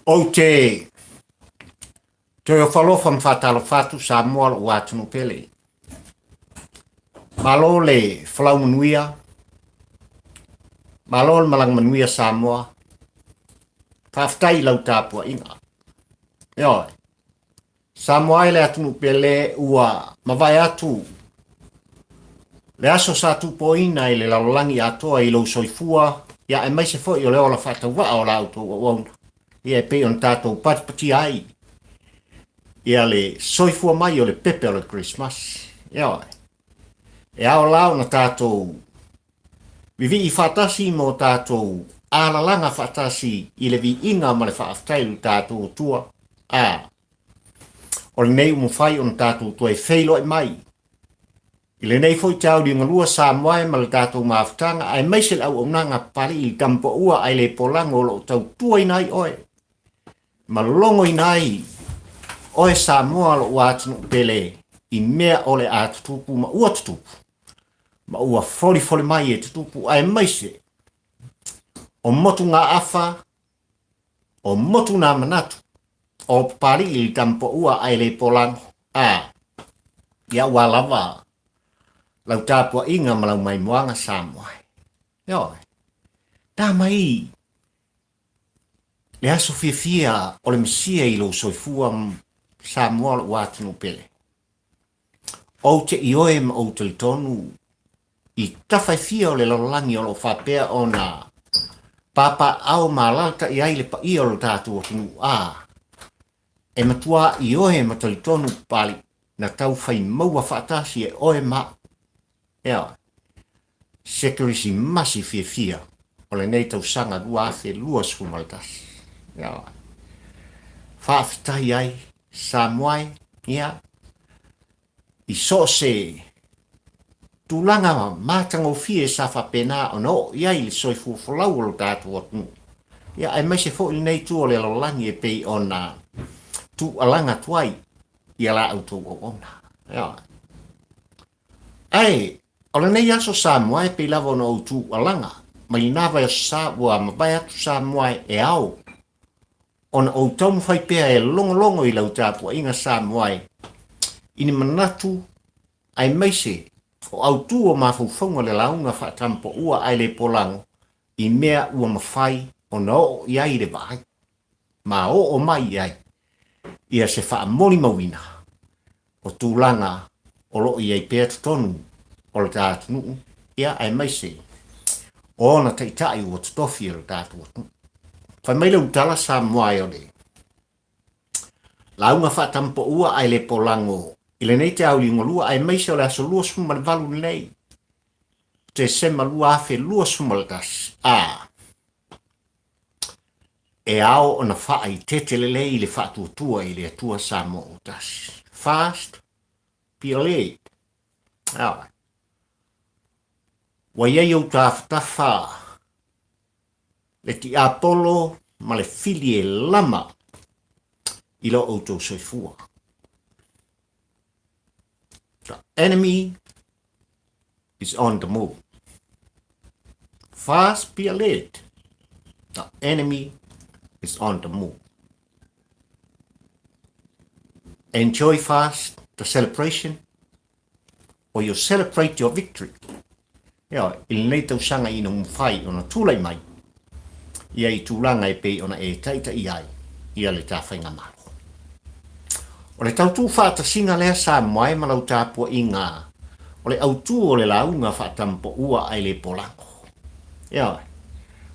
Ou te toe ofa alofa ma faatalofa atu Samoa lou atunuu pele. Malo le folau manuia, malo le malaga manuia Samoa. Faafetai i lau tapuaiga. Ioe. Samoa e le atunuu pele ua mavae atu le aso sa tupoina i le lalolagi atoa i lou soifua, ia aemaise foi o le ola faatauvaa o la outou auauna, ia e pei ona tatou patipatia ai ia le soifua mai o le pepe o le Kerisimasi. Ioe. E ao la ona tatou vivii faatasi ma o tatou alalaga faatasi i le viiga ma le faafetai i lo tatou Atua, a o lenei ua mafai ona tatou toe feiloai mai i lenei foi tauli galua Samoa e ma le tatou mafutaga, aemaise le auaunaga a Papalii i le Tamapaua ae le polago o lo o tautuaina ai oe ma logoina ai oe Samoa lou atunuu pele i mea o le a tutupu ma ua tutupu ma ua folifoli mai e tutupu, aemaise o motugaafa o motu nā manatu o Papalii i le Tamapaua ae le polago a ia ua lava lau tapuaiga ma lau maimoaga Samoa. Ioe. Ta mai le aso fiafia o le Mesia i lou soifua Samoa lou atunuu pele. Ou te ioe ma ou talitonu i tafa e fia o le lalolagi o lo o faapea ona papaao ma alaalatai ai le paia o lo tatou atunuu, a e matuā ioe ma talitonu Papalii na tau fai maua faatasi e oe ma au. Ioe. Se Kerisimasi fiafia o lenei tausaga 2021. Ioe. Faafetai ai Samoa e, ia, i so o se tulaga matagofie sa faapena ona oo i ai le soifua folau o lo tatou atunuu, ia, aemaise foi lenei itu o le lalolagi e pei ona tuualaga atu ai ia la outou auauna. Ioe. Ae, o lenei aso Samoa e pei lava ona ou tuualaga mai lena vaiaso sa ua mavae atu Samoa e ao ona ou taumafai pea e logologo i lau tapuaiga Samoa e i ni manatu aemaise o autu o mafaufauga le lauga faatampaua ae le polago i mea ua mafai ona oo i ai le vaai ma oo mai i ai ia se faamolimauina o tulaga o lo o i ai pea totonu o le ta atunuu, ia aemaise o ona taitai ua totofi e le tatou atunuu. Fai mai le utala Samoa e o le lauga faatampaua ae le polago i lenei te auli galua aemaise o le aso 28 lenei Tesema 2021 a e ao ona faaitete lelei i le faatuatua i le Atua Samoa ua tasi. Fast, be led. Ioe. Ua i ai ou tafatafa le tiapolo ma le fili e lama i lo outou soifua. The enemy is on the move. Fast, be alert. The enemy is on the move. Enjoy fast the celebration or you celebrate your victory. Ia, i lenei tausaga ina mafai ona tulai mai ia i tulaga e pei ona e taita'i ai ia le tafaigamalo. O le tautū faatasiga lea Samoa e ma lau tapuaiga o le autū o le lauga faatampaua ae le polago. Ioe,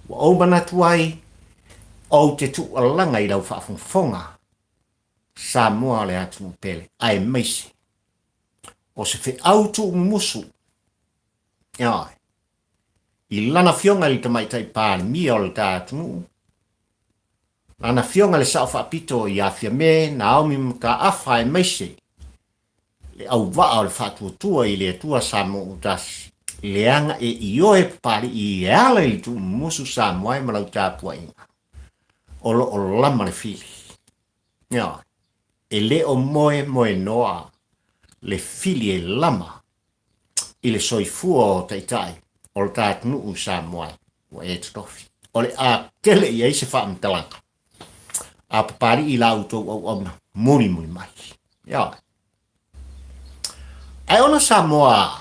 ua ou manatu ai ou te tuualaga i lau faafogafoga Samoa o le atunuu pele aemaise o se feau tuumumusu, ioe, i lana Afioga i le Tamaitai Palemia o le ta atunuu, lana Afioga i le Sao Faapito ia Fiame Naomi Mataafa aemaise le auvaa o le faatuatua i le Atua Samoa ua tasi, leaga e ioe Papalii e ala i le tuumumusu Samoa e ma lau tapuaiga o lo o lama le fili. Ioe, e le o moemoenoa le fili e lama i le soifua o taitai o le ta atunuu Samoa ua e totofi. O le a tele i ai se faamatalaga. A Papali'i la outou auauna mulimuli mai. Ioe. Ae ona Samoa,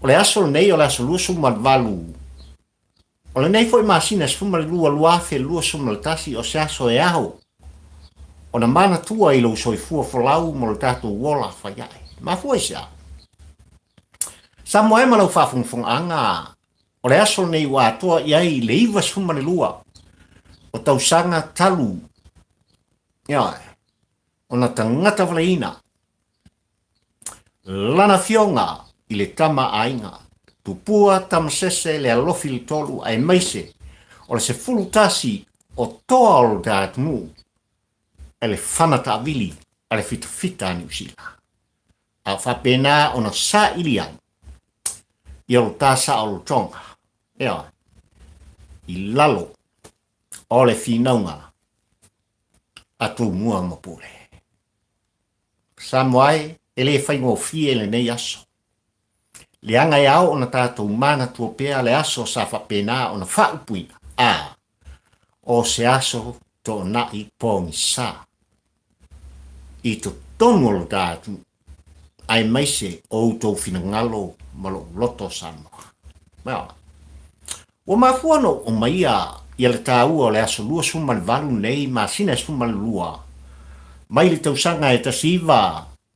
o le aso lenei o le aso 28 o lenei foi masina 12 2021 o se aso e ao ona manatua i lou soifua folau mo le tatou ola faiae. Mafua i se a? Samoa e ma lau faafogafogaaga, o le aso lenei ua atoa i ai le 92 o tausaga talu, ioe, ona tagata valeina lana afioga i le Tama a Aiga, Tupua Tamasese le Alofi le Tolu aemaise o le 11 o toa o le atunuu e le fana taavili a le fitafita a Niu Sila. A o faapena ona saili ai ia lo ta saolotoga, ioe, i lalo o le finauga a Tumua ma Pule. Samoa e, e le faigofie lenei aso. Leaga e ao ona tatou manatua pea le aso sa faapena ona faaupuina, a o se aso toonai pogisa i totonu o lo ta atunuu, aemaise o outou finagalo ma lou loto Samoa. Ioe. Ua mafua ona oo maia ia le taua o le aso 28 nei masina 12 mai le tausaga e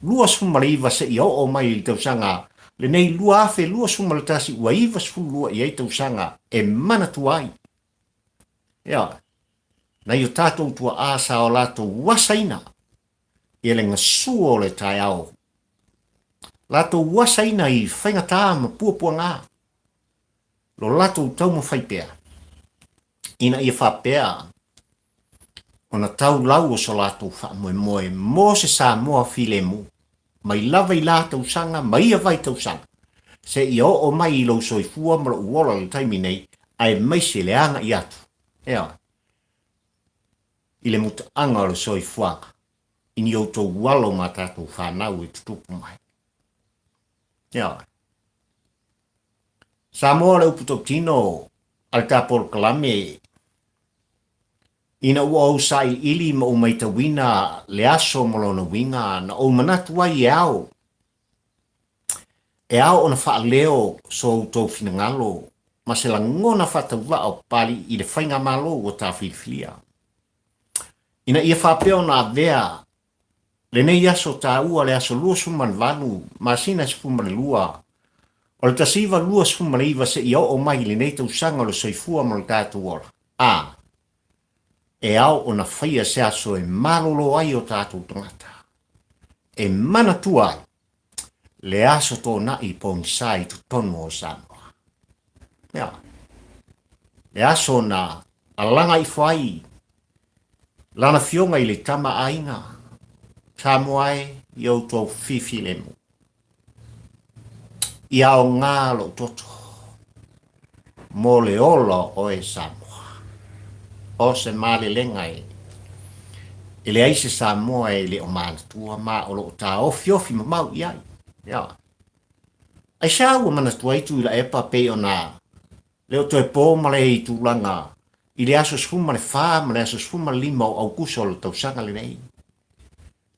1929 seia oo mai i le tausaga lenei 2021 ua 92 i ai tausaga e manatua ai. Ioe. Nai o tatou tuaa sa o latou asaina ia le gasua o le taeao, latou asaina i faigata ma puapuaga lo latou taumafai pea ina ia faapea ona tau lau o so latou faamoemoe mo se Samoa filemu mai lava i la tausaga ma ia vaitausaga seia oo mai i lou soifua ma lou ola i le taimi nei, aemaise le agai atu, ioe, i le mutaaga o le soifuaga i ni outou alo ma tatou fanau e tutupu mai. Ioe. Samoa o le upu tautino a le ta polokalame ina ua ou sailiili ma ou maitauina le aso ma lona uiga na ou manatu ai e ao e ao ona faaleo so outou finagalo ma se lagona faatauvaa o Papali'i i le faigamalo ua ta filifilia ina ia faapea ona avea lenei aso taua le aso 28 masina 12 o le 1929 seia oo mai i lenei tausaga o le soifua ma lo tatou ola, a e ao ona faia se aso e malolo ai o tatou tagata, e manatua ai le aso tonaʻi pogisa i totonu o Samoa. Ia, le aso na alaga ifo ai lana fioga i le Tama a Aiga, Samoa e, i outou fifilemu. Ia aoga lou toto mo le ola o oe Samoa. O se malelega e e leai se Samoa e le o manatua ma o lo o taofiofi mamau i ai. Ia. Aisea ua manatua ai Tuilaepa pei ona le o toe po ma le i tulaga i le aso 14 ma le aso 15 o Aukuso o le tausaga lenei.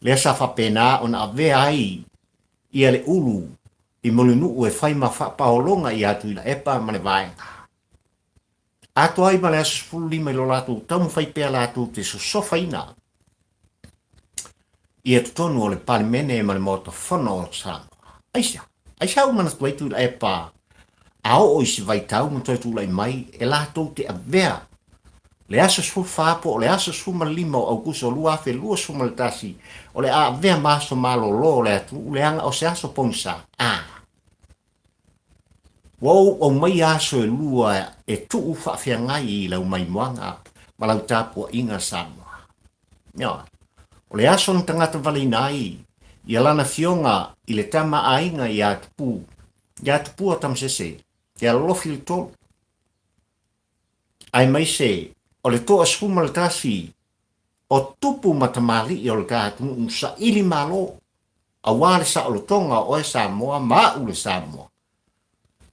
Lea sa faapena ona avea ai ia le ulu i Mulinuu e fai ma faapaologa ia Tuilaepa ma le vaega. Atoa ai ma le aso 15 i lo latou taumafai pea latou te sosofaina ia totonu o le Palemene ma le Maota Fono o Samoa. Aisea? Aisea ua manatu ai Tuilaepa a oo i se vaitau ma toe tulai mai e latou te avea le aso 14 po o le aso 15 o Aukuso 2021 o le a avea ma aso malolo o le atunuu leaga o se aso pogisa? A Ua ou aumaia aso e lua e tuu faafeagai i lau maimoaga ma lau tapuaiga Samoa. Ioe. O le aso na tagata valeina ai ia lana afioga i le Tama a Aiga ia Tupu, ia Tupua Tamasese, ia Lofi le Tolu, aemaise o le toa 11 o tupu ma tamalii o le ta atunuu saili malo aua le saolotoga o oe Samoa ma a'u le Samoa,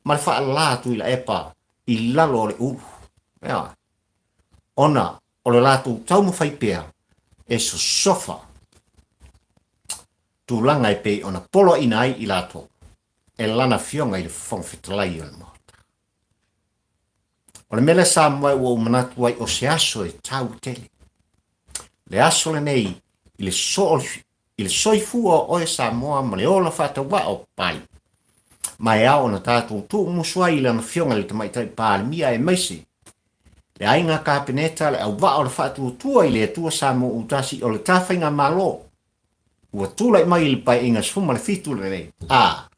ma le faalala atu i Laepa i lalo o le ulu. Ioe. Ona O le latou taumafai pea e sosofa tulaga e pei ona poloaiina ai i latou e lana Afioga i le Fofoga Fetalai o le Maota. O le mea lea Samoa ua ou manatu ai o se aso e taua tele. Le aso lenei i le soo i le soifua o oe Samoa ma le ola faatauvaa o Papalii. Ma e ao ona tatou tuumusu ai i lana Afioga i le Tamaitai Palemia aemaise le Aiga Kapeneta, le auvaa o le Faatuatua i le Atua Samoa ua tasi o le ta Faigamalo ua tulai mai i le Paeaiga 17 lenei, a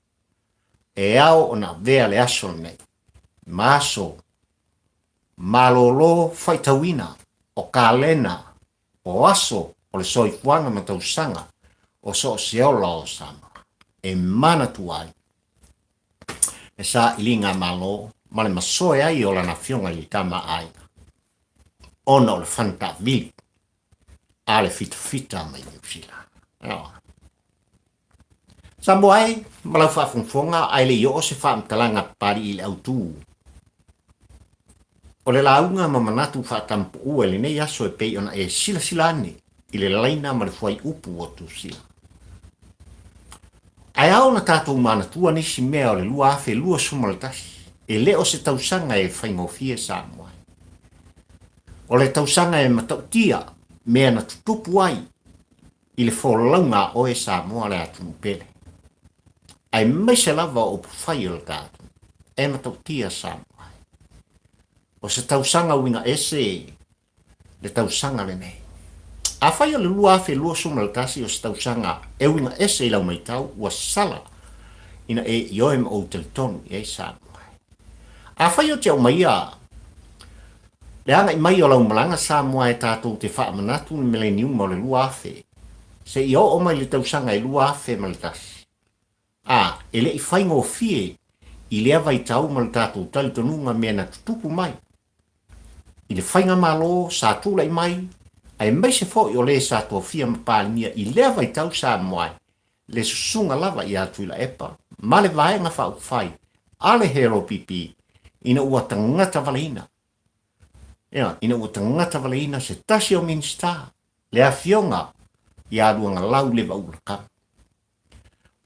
e ao ona avea le aso lenei ma aso malolo faitauina o kalena o aso o le soifuaga ma tausaga o so o se ola o Samoa e manatua ai le sailiga Malo ma le masoe ai o lana afioga i le Tama a Aiga ona o le fanataavili a le fitafita mai Niu Sila. Samoa e, ma lau faafogafoga ae le i oo se faamatalaga Papalii i le autu o le lauga ma manatu faatampuua i lenei aso e pei ona e silasila ane i le laina ma le fuaiupu ua tusia. Ae ao ona tatou manatua nisi mea o le 2021, e le o se tausaga e faigofie Samoa. O le tausaga e matautia mea na tutupu ai i le folauga a oe Samoa le atunuu pele, aemaise lava o upufai o le ta atunuu, e matautia Samoa. O se tausaga uiga ese le tausaga lenei. Afai o le 2021 o se tausaga e uiga ese i lau maitau, ua sala ina e ioe ma ou talitonu i ai Samoa. Afai ou te aumaia Le agai mai o lau malaga Samoa e tatou te faamanatu le meleniuma o le 2000 seia oo mai le tausaga e 2001, a e le i faigofie i lea vaitau ma le tatou talitonuga mea na tutupu mai i le faigamalo sa tulai mai aemaise foi o le sa tofia ma Palemia i lea vaitau Samoa le susuga lava ia Tuilaepa ma le Vaega Faaupufai a le HLPP ina ua tagata valeina, ea, ina ua tagata valeina se tasi o Minisita, le Afioga ia Luagalau Levaula Kami.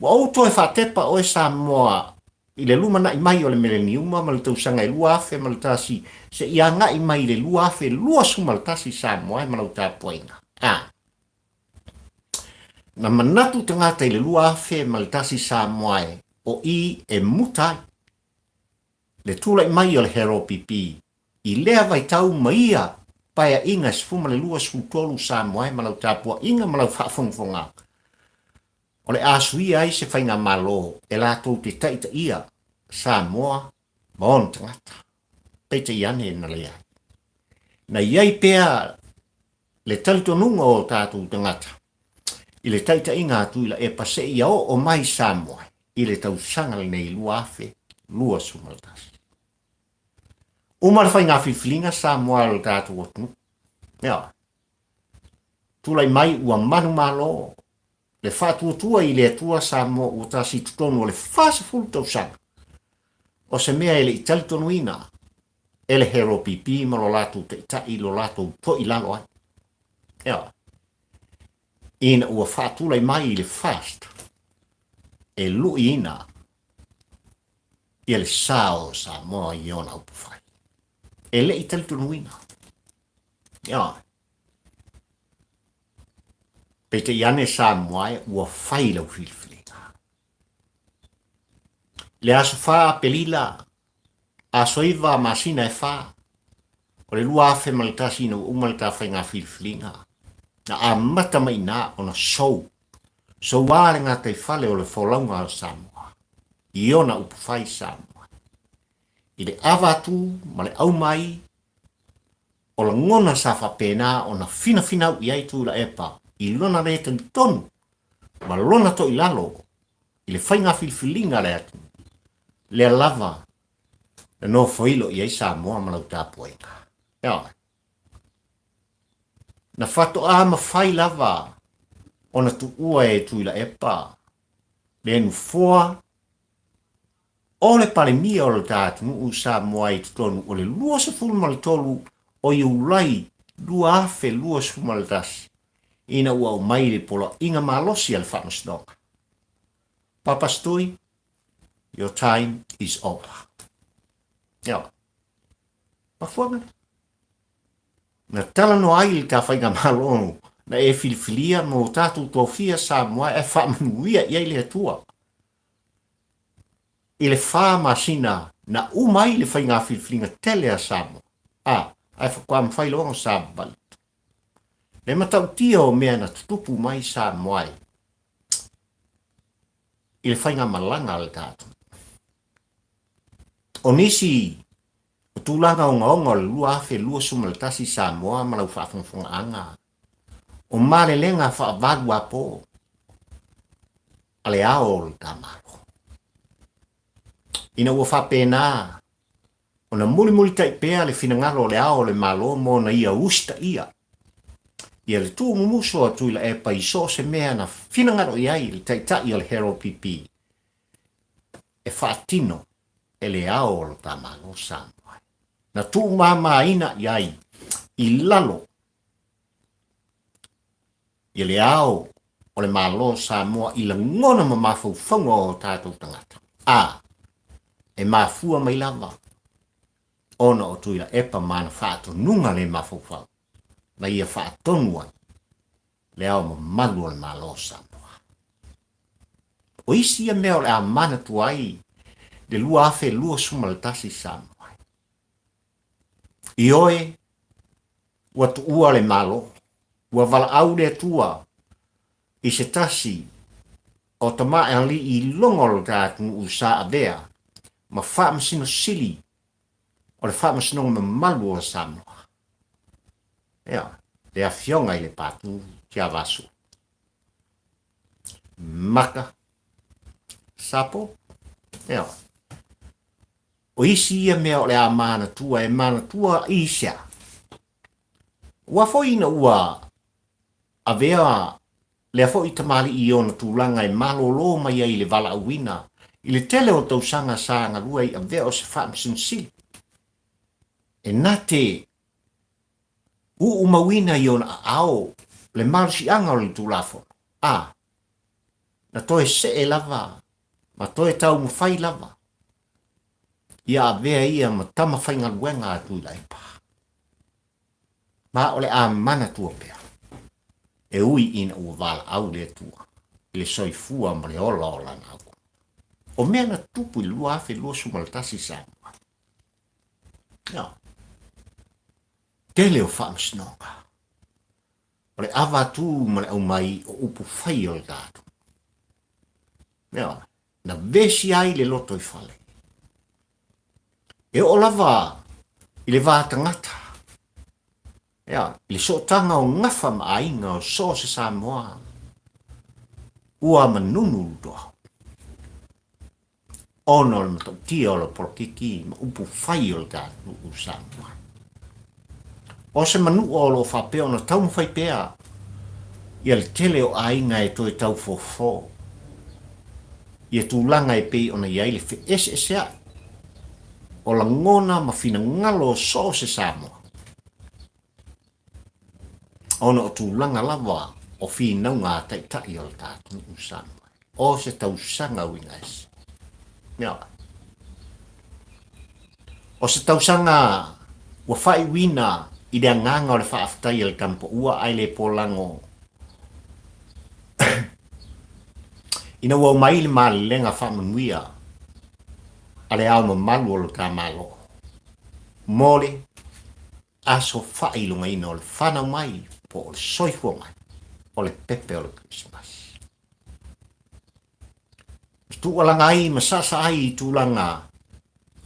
Ua ou toe faatepa oe Samoa i le lumanai mai o le meleniuma ma le tausaga e 2001 seia agai mai i le 2021 Samoa e ma lau tapuaiga. A. Na manatu tagata i le 2001 Samoa e o i e muta ai le tulai mai o le HLPP i lea vaitau ma ia paeaiga e 12, 13 Samoa e ma lau tapuaiga ma lau faafogafoga o le a suia ai se faigamalo e latou te taitaia Samoa ma ona tagata. Peitai ane na leai. Na i ai pea le talitonuga o tatou tagata i le taitaiga a Tuilaepa seia oo mai Samoa i le tausaga lenei 2021. Uma le faiga filifiliga Samoa o le tatou atunuu. Ioe. Tulai mai ua manumalo le faatuatua i le Atua Samoa ua tasi i totonu o le 40 tausaga o se mea e le i talitonuina e le HLPP ma lo latou taitai lo latou toilalo ai. Ioe. Ina ua faatulai mai i le FAST e luiina ia le sa o Samoa i ona upufai. E le i talitonuina. Ioe. Peitai ane Samoa e ua fai lau filifiliga. Le aso 4 Apelila Aso 9 masina e fa, o le 2001 ina ua uma le ta faiga filifiliga, na amata mai i ina ona sou, soua le gataifale o le folauga o Samoa, i ona upufai Samoa. I le ava atu ma le aumai o lagona sa faapena ona finafinau i ai Tuilaepa i lona le talitonu ma lona toilalo i le faiga filifiliga a le atunuu, lea lava na nofoilo i ai Samoa ma lau tapuaiga. Ioe. Na faatoa mafai lava ona tuua e Tuilaepa le nofoa o le Palemia o le ta atunuu Samoa i totonu o le 23 o Iulai 2021 ina ua aumai le poloaiga malosi a le Faamasinoga. Papa Stui, your time is over. Ioe. Mafuaaga lea. Na talanoa ai le ta faigamalo na e filifilia mo tatou tofia Samoa e faamanuia i ai le Atua. I le fa masina na uma ai le faiga filifiliga tele a Samoa, a, ae faatoa mafai loa ona savavali atu. Le matautia o mea na tutupu mai Samoa i le faigamalaga a le tatou. O nisi o tulaga ogaoga o le 2021 Samoa ma lau faafogafogaaga, o malelega faavaluapo a le ao o le ta Malo. Ina ua faapena ona mulimulitai pea le finagalo o le ao o le Malo mo ona ia usitaia ia le tuumumusu a Tuilaepa i so o se mea na finagalo i ai le Taitai o le HRPP e faatino e le ao o lo ta Malo Samoa. Na tuumamaina i ai i lalo ia le ao o le Malo o Samoa i lagona ma mafaufauga o tatou tagata, a e mafua mai lava ona o Tuilaepa ma ana faatonuga le mafaufau na ia faatonu ai le ao mamalu o le Malo o Samoa. O isi ia mea o le a manatua ai le 2021 Samoa. Ioe, ua tuua le Malo, ua valaau le Atua i se tasi o tamaealii i luga o lo ta atunuu sa avea ma Faamasino Sili o le Faamasinoga Mamalu o Samoa, ea, le Afioga i le Patu Tiavaasue. Maka Sapo, ea. O isi ia mea o le a manatua e manatua i sea. Ua foi ina ua avea lea foi tamalii i ona tulaga e malōlō mai ai i le valaauina i le tele o tausaga sa galue ai avea o se Faamasino Sili e na te uumauina i ona aao le malosiaga o le Tulafono, a na toe see lava ma toe taumafai lava ia avea ia ma tama faigaluega a Tuilaepa. Ma o le a manatua pea, e ui ina ua valaau le Atua i le soifua ma le ola o lana auauna. O mea na tutupu i le 2021 Samoa. Ia, tele o faamasinoga, o le ava atu ma le aumai o upu fai o le tatou. Ia, na vesi ai le loto i fale. E oo lava i le va tagata, ia, i le sootaga o gafa ma aiga o so o se Samoa, ua manunu le toa. Ona o le matautia o le polokiki ma upu fai o le tatou Samoa. O se manua o lo o faapea ona taumafai pea ia le tele o aiga e toe tau fofo ia tulaga e pei ona i ai le feeseeseai o lagona ma finagalo o so o se Samoa, ona o tulaga lava o finauga a taitai o le tatou Samoa. O se tausaga uiga ese. Ioe. O se tausaga ua faaiuina i le agaga o le faafetai a le Tamapoua ae le polago ina ua omai le malelega faamanuia a le Ao Mamalu o lo ta Malo mo le aso faailogaina o le fanau mai po o le soifua mai o le pepe o le Kerisimasi. Na tuualaga ai ma saasaa ai i tulaga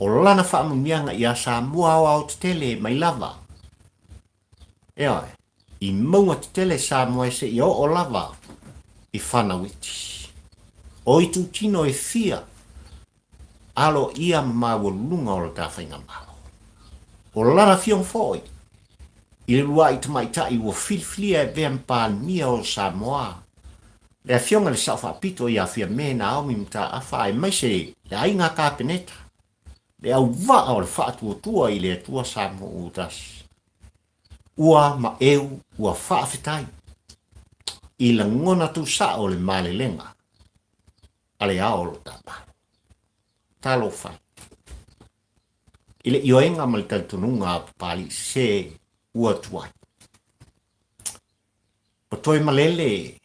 o lana faamanuiaga iā Samoa aoaotetele mai lava. Ioe, i mauga tetele Samoa e seia oo lava i fanau iti. O itutino e fia aloaia ma maualuluga o le ta faigamalo. O lana afioga foi i le lua'i tamaitai ua filifilia e avea ma Palemia o Samoa, le afioga i le Sao Faapito ia Fiame Naomi Mataafa aemaise le aiga Kapeneta, le auvaa o le faatuatua i le Atua Samoa ua tasi. Ua maeu ua faafetai i lagona tusao o le malelega a le ao o lo ta Malo. Talofa e! I le ioega ma le talitonuga a Papalii se ua tuai. Ua toe malele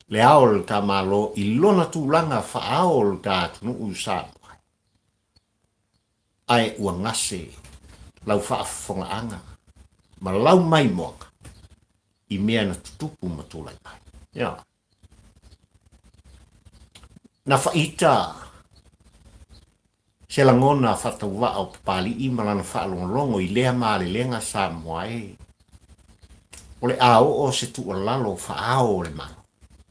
le ao o lo ta Malo i lona tulaga faa-ao o lo ta atunuu i Samoa. Ae ua gase lau faafofogaaga ma lau maimoaga i mea na tutupu ma tulai mai. Ioe. Na faita se lagona faatauvaa o Papalii ma lana faalogologo i lea malelega Samoa e o le a oo se tuualalo faa-ao o le Malo,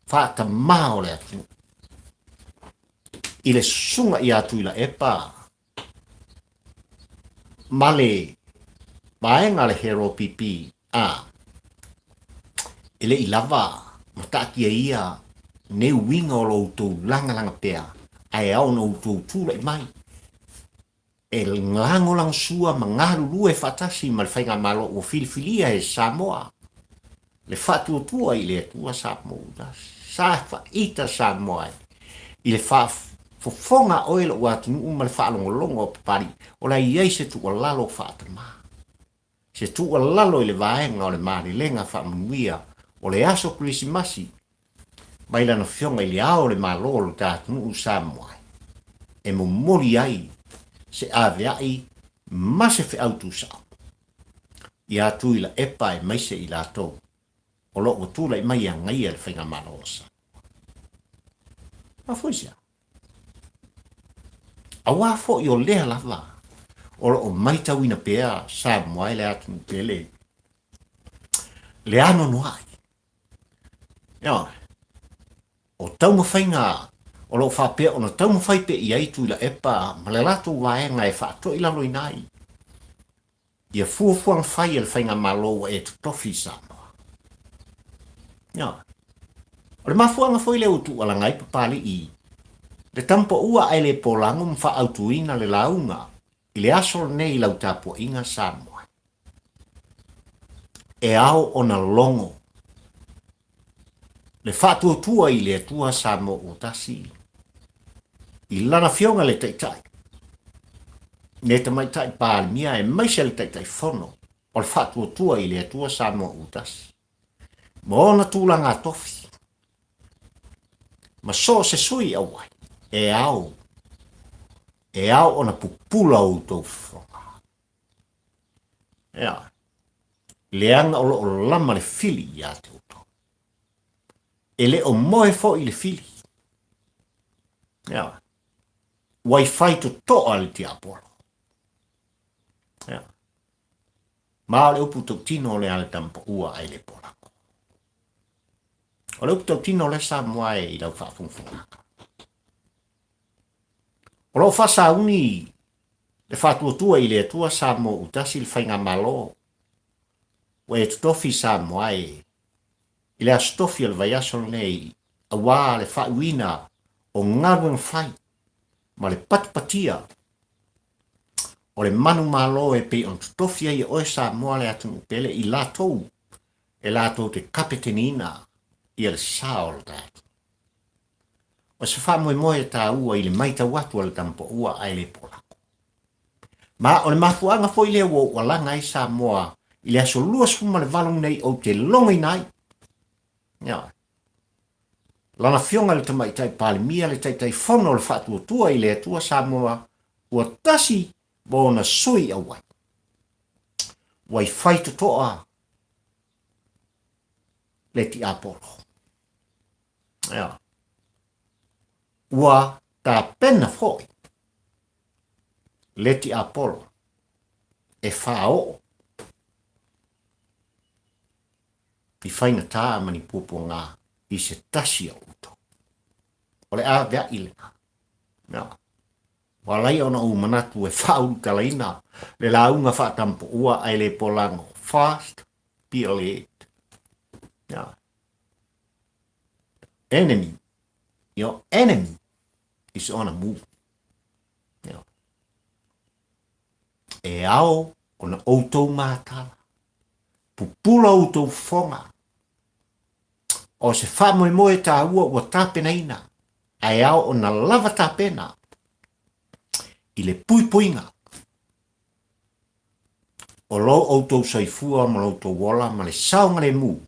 faatamā o le atunuu i le susuga ia Tuilaepa ma le vaega a le Hero PP a e le i lava ma taatia ia nei uiga o lo outou lagalaga pea, ae ao ona outou tulai mai e lagolagosua ma galulue faatasi ma le Faigamalo ua filifilia e Samoa le faatuatua i le Atua Samoa ua Sa faita Samoa i le faafofoga a oe lou atunuu ma le faalogologo a Papalii, o le a i ai se tuualalo faatamā, se tuualalo i le vaega o le malelega faamanuia o le aso Kerisimasi mai Lana Afioga i le Ao o le Malo o lo ta atunuu Samoa e momoli ai se aveai ma se feau tusao ia Tuilaepa aemaise i latou o lo o ua tulai mai e agaia le Faigamalo o Samoa. Mafua i se a? Aua foi o lea lava o lo o maitauina pea Samoa e le atunuu tele le anoanoai. Ioe. O taumafaiga o lo o faapea ona taumafai pea i ai Tuilaepa ma le latou vaega e faatoilaloina ai ia fuafuaga fai a le Faigamalo ua e totofi i Samoa. Ioe. O le mafuaaga foi lea ua tuualaga ai Papalii le tamapaua ae le polago ma faaautuina le lauga i le aso lenei i lau tapuaiga Samoa. E ao ona logo le faatuatua i le Atua Samoa ua tasi i Lana Afioga le Taitai, le Tamaitai Palemia aemaise le Taitaifono o le Faatuatua i le Atua Samoa ua tasi, ma ona tulaga tofi, ma so o se sui auai, e ao, e ao ona pupula outou fofoga. Ea, leaga o lo o lama le fili ia te outou. E le o moe foi le fili. Ea, ua i fai totoa le tiapolo. Ea, ma o le upu tautino o le a le tamapaua ai le polako. O le upu tautino o le Samoa e i lau faafogafogaga. O lo o faasauni le faatuatua i le Atua Samoa Utasi le Faigamalo ua e totofi Samoa e i le aso tofi o le vaiaso lenei aua le faaiuina o galuega fai ma le patipatia o le manumalo e pei ona totofi ai e oe Samoa le atunuu pele i latou e latou te kapeteniina ia le sa o le tatou. O se faamoemoe e taua i le maitau atu a le tamapaua ae le polako. Ma o le mafuaaga foi lea ua ou alaga ai Samoa i le aso 28 nei ou te logoina ai. Ioe. Lana Afioga i le Tamaitai Palemia, le Taitaifono o le Faatuatua i le Atua Samoa, ua tasi ma ona sui auai. Ua i fai totoa le tiapolo. Ioe. Ua tapena foi le tiapolo e faaoo i faigata ma ni puapuaga i se tasi o outou. O le avea'i lena. Ioe. Ua ala ai ona ou manatu e faaulutalaina le lauga faatampoua ae le polago fast be alert. Ioe. Enemy, your enemy is on a move. Ioe. E ao ona outou matala. Pupula outou fofoga. O se faamoemoe taua ua tapenaina, ae ao ona lava tapena i le puipuiga o lo outou soifua ma lo outou ola ma le saogalemu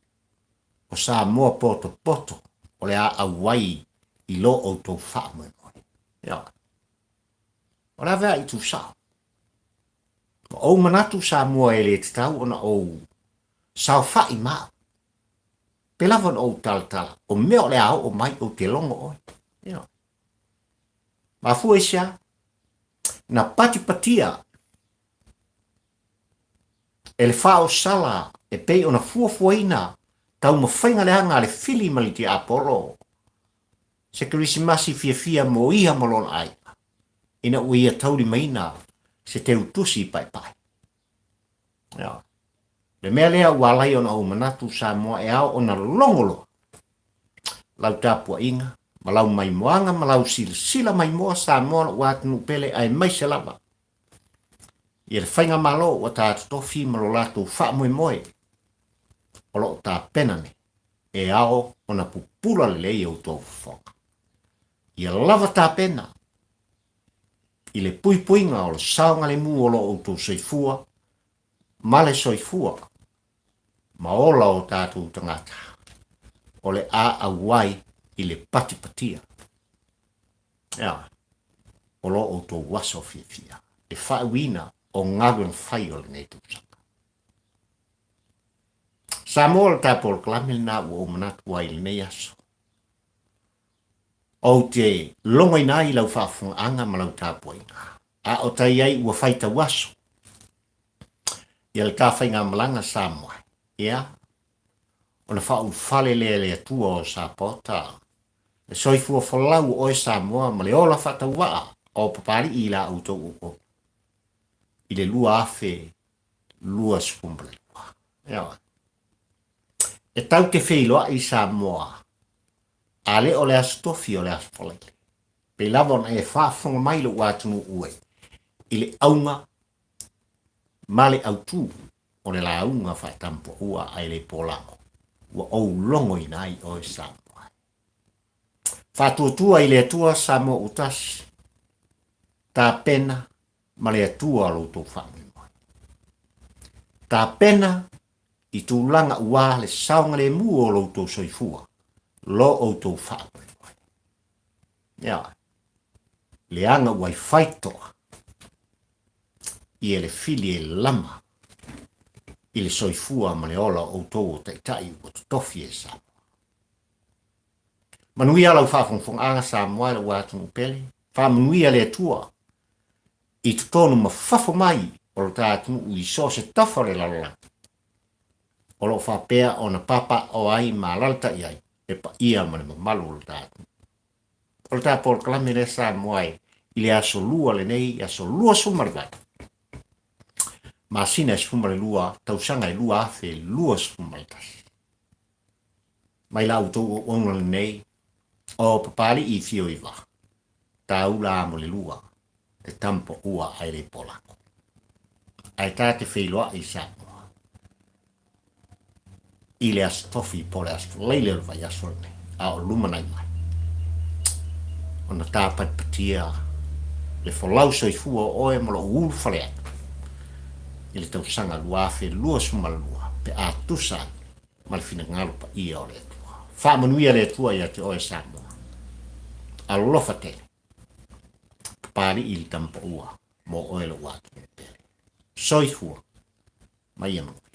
o Samoa potopoto o le a auai i lo outou faamoemoe. Ioe. O le ave a i tusao. Ma ou manatu Samoa e le tatau ona ou saofai ma au. Pe lava ona ou talatala, o mea o le a oo mai ou te logo oe. Ioe. Mafua i se a? Na patipatia e le faaosala e pei ona fuafuaina taumafaiga leaga a le fili ma le tiapolo se Kerisimasi fiafia mo ia ma lona aiga, ina ua ia taulimaina se teutusi paepae. Ioe. Le mea lea ua ala ai ona ou manatu Samoa e ao ona logo loa lau tapuaiga ma lau maimoaga ma lau silasila maimoa Samoa lou atunuu pele aemaise lava ia le faigamalo ua ta totofi ma lo latou faamoemoe o lo o tapena nei e ao ona pupula lelei outou fofoga. Ia lava tapena i le puipuiga o le saogalemu o lo outou soifua ma le soifua ma ola o tatou tagata o le a auai i le patipatia ea o lo outou aso fiafia le faauiina o galuega fai o lenei tausaga. Samoa o le ta polokalame lena ua ou manatu ai i lenei aso. Ou te logoina ai i lau faafofogaaga ma lau tapuaiga, a o tai ai ua fai tauaso ia le ta faigamalaga Samoa, ia, ona faaulufale lea e le Atua o Sapaota le soifua folau o oe Samoa ma le ola faatauvaa o Papalii i la outou auauna i le 2022. Ioe. E tau te feiloai Samoa a le o le Aso Tofi o le Aso Faraile. Pei lava ona e faafofoga mai lou atunuu e i le auga ma le autū o le lauga faatampuaua ae le polago ua ou logoina ai oe Samoa. Faatuatua i le Atua Samoa ua tasi, tapena ma le Atua lo outou faamoemoe. Tapena i tulaga ua le saogalemu o lo outou soifua, lo outou faamoemoe. Ioe. Leaga ua i faitoa ia le fili e lama i le soifua ma le ola o outou o taitai ua totofi e Samoa. Manuia lau faafogafogaaga Samoa e lou atunuu pele. Faamanuia le Atua i totonu ma fafo mai o lo ta atunuu i so o se tafa o le lalolagi o lo o faapea ona papaaao ai ma alalatai ai le paia ma le mamalu o lo ta atunuu. O le ta polokalame lea Samoa e i le aso lua lenei, aso 28 masina e 12 tausaga e 2021. Mai la outou auauna lenei o Papalii Fioiva, taula mo le lua, te tampo ua ae le polako. Ae ta te feiloai i Samoa i le Aso Tofi po o le Aso Faraile o le vaiaso lenei, a o lumanai mai. Ona ta patipatia le folau soifua o oe ma lou ulufale atu i le tausaga 2022 pe a tusa ai ma le finagalo paia o le Atua. Faamanuia le Atua ia te oe Samoa. Alofa tele. Papalii le tamapaua mo oe lou atunuu pele. Soifua ma ia manuia.